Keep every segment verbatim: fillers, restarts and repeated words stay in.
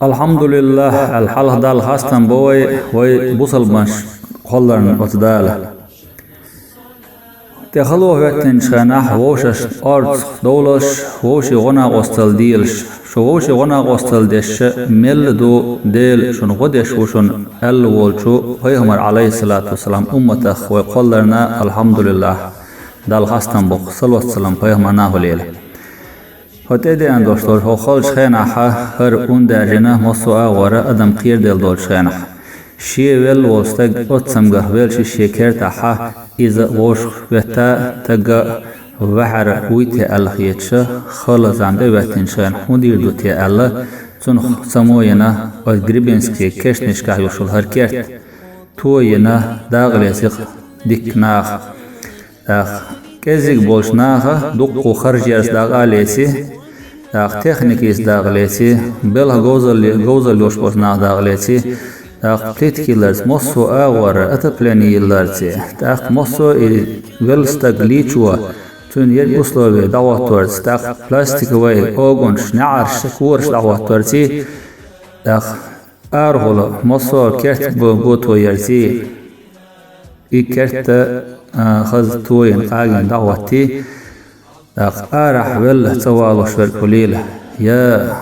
Алхьамдулиллахь, аьлла хьалха Далла хастам бу вай, вай бусалбанаш кхолларна оцу Дала. ТӀехьа хало хӀоьттинчу хенахь вовшашна орцах довлалаш, вовшийн гӀо-накъосталла делаш, шу вовшийн гӀо-накъосталла деш мелла ду, Дела шуна гӀо деш ву шуна аьлла волчу пайхамар, Ӏалайхиссалату вассалам, умматах вай кхолларна, алхьамдулиллахь, Далла хастам бу-кх, салот-салам пайхамарна а хуьлийла. ХӀокху тӀедеана долуш долу хӀокху халчу хенахь хӀара ун даьржина массо а агӀора адам кхераделла долчу хенахь. Шен велла волу стаг оццамгар велча шен кертахь, иза вовшах хӀоьтта, стаг а ваьхьара вуй те аьлла хеташ, хала зама тӀе а хӀоьттинчу хенахь, хӀун дийр ду те аьлла, цунах само йина оцу Гребенскийн кешнашкахь йолуш йолу хӀара керт. Тойина, дакъа леци дикка наха. ТӀаккха кӀеззиг болчу наха дуккха харжерца дакъа а леци, тӀаккха техникица дакъа леци, белхан говзалла, говзалла йолуш болчу наха дакъа леци, тӀаккха плитка йилларца, массо а агӀора, отопление йилларца, тӀаккха массо а и велла стаг лийчо, цуьнан ерриг условия дӀахӀотторца, тӀаккха пластиковый огӀанаш, неӀарш, кораш дӀахӀотторца, тӀаккха арахула массо а керт бу-, бутоярций, и керт а, а, хаза тойина, къагийна дӀахӀоттий, тӀаккха арахь велла цӀа валош верг хуьлийла. Я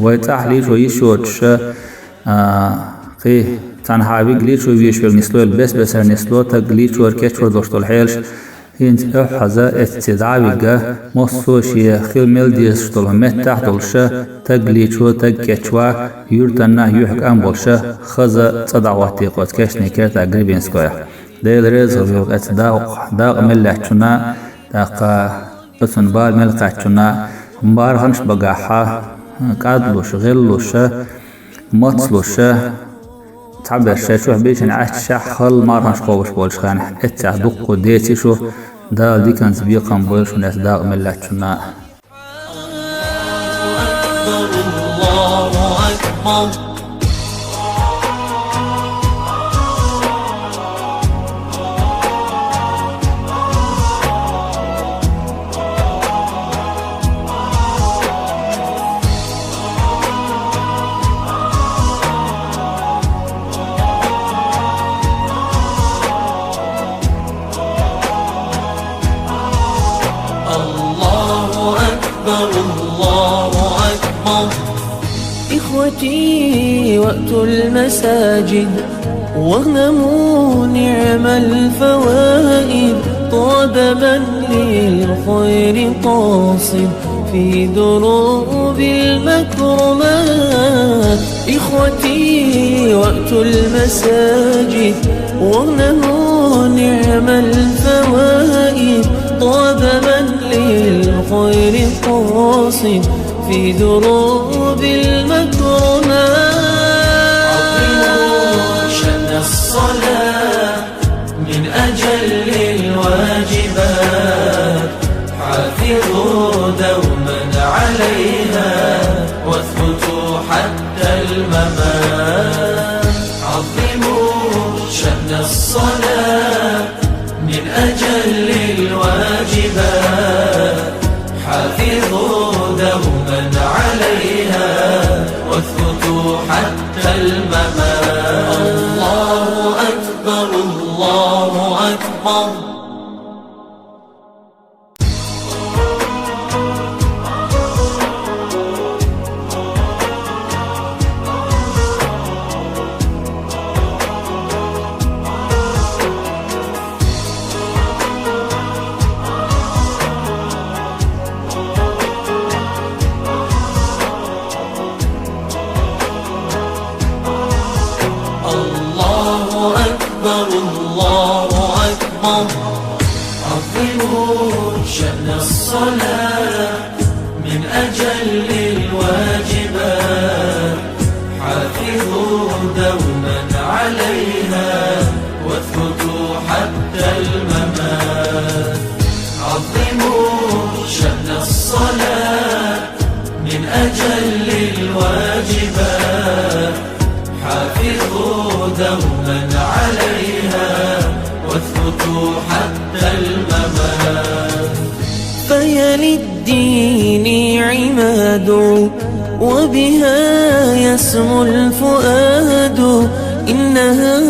вай цӀахь лийчо йиш йоцуша, а, кхин цхьанхьа вига лийчо везаш верг нислойла, бес-бесара нисло, стаг лийчор, кечвар долуш долу хьелаш, ХӀинца охьаза эцци дӀа а вигга, массо а шен хила мел дезаш долу меттахь а долуша, стаг лийчо, стаг кечва, юьртанна а юьхь-кӀам болуша, хаза цӀа дӀахӀоттий кху оцу кешнийн кертахь Гребенскойх. Дела реза хуьлда оцу дакъа, дакъа мел лаьттачунна, тӀаккха оцунна бала мел кхаьччунна, барханаш багахь, кӀадлуш, гӀеллуша, мацлуша, цхьаберш шайн чохь бийшина Ӏаьччахь хала марханаш кхобуш болчу хенахь, эццехь дуккха деций шу, Дала диканца бекхам бойла шуна эцу дакъа мел лаьттачунна. الله أكبر، الله أكبر. إخوتي، وقت المساجد، واغنموا نعم الفوائد. طاب من للخير قاصد في دروب المكرمات. إخوتي، وقت المساجد، واغنموا نعم الفوائد. طاب من للخير قاصد في دروب المكرمات. عظموا شأن الصلاة من أجل الواجبات. حافظوا دوما عليها واثبتوا حتى الممات. عظموا شأن الصلاة من أجل الواجبات. حافظوا دوما عليها واثبتوا حتى الممات. الله أكبر، الله أكبر. الله أكبر، الله أكبر. عظموا شأن الصلاة من أجل الواجبات. حافظوا دوما عليها واثبتوا حتى الممات. عظموا شأن الصلاة من أجل الواجبات. حافظوا دوما عليها واثبتوا حتى الممات. فهي للدين عماد بها يسمو الفؤاد، إنها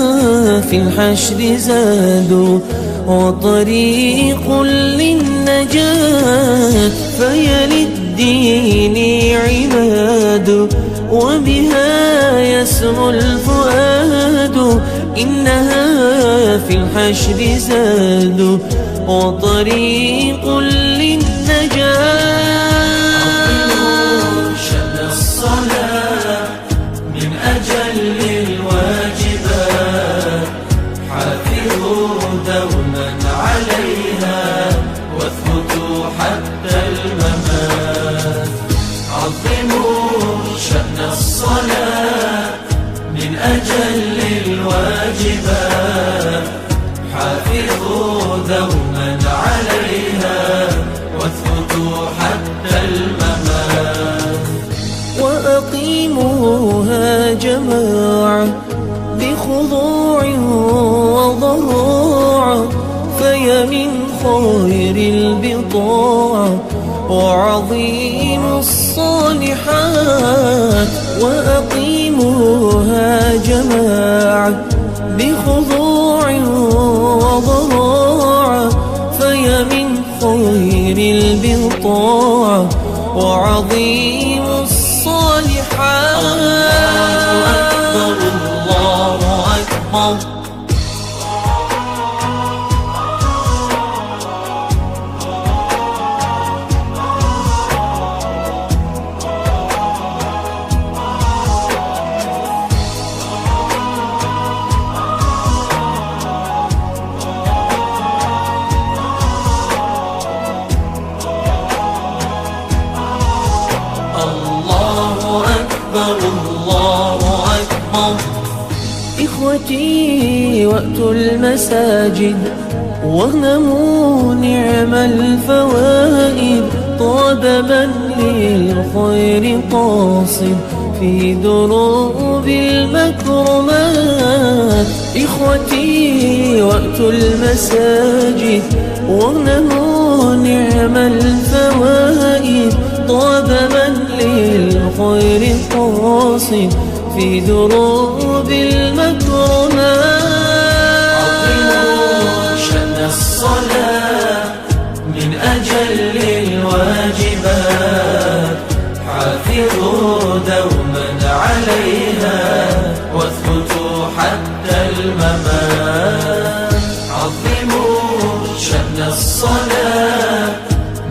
في الحشر زاد وطريق للنجاة، فهي للدين عماد، وبها يسمو الفؤاد، إنها في الحشر زاد وطريق للنجاة. عظموا شأن الصلاة من أجل الواجبات، حافظوا دوما عليها واثبتوا حتى الممات. عظموا شأن الصلاة من أجل الواجبات، حافظوا دوما عليها واثبتوا حتى الممات. وأقيموها جماعة بخضوع وضراعة، فهي من خير البضاعة وعظيم الصالحات. وأقيموها جماعة بخضوع وضراعة، فهي من خير البضاعة وعظيم الصالحات. الله أكبر، الله أكبر. الله أكبر، الله أكبر. إخوتي، وأتوا المساجد واغنموا نعم الفوائد، طاب من للخير قاصد في دروب المكرمات. إخوتي، وأتوا المساجد واغنموا نعم الفوائد، طاب من للخير قاصد في دروب المكرمات. عظموا شأن الصلاة من أجل الواجبات، حافظوا دوما عليها واثبتوا حتى الممات. عظموا شأن الصلاة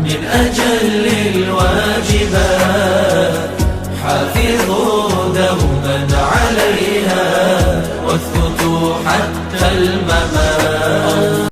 من أجل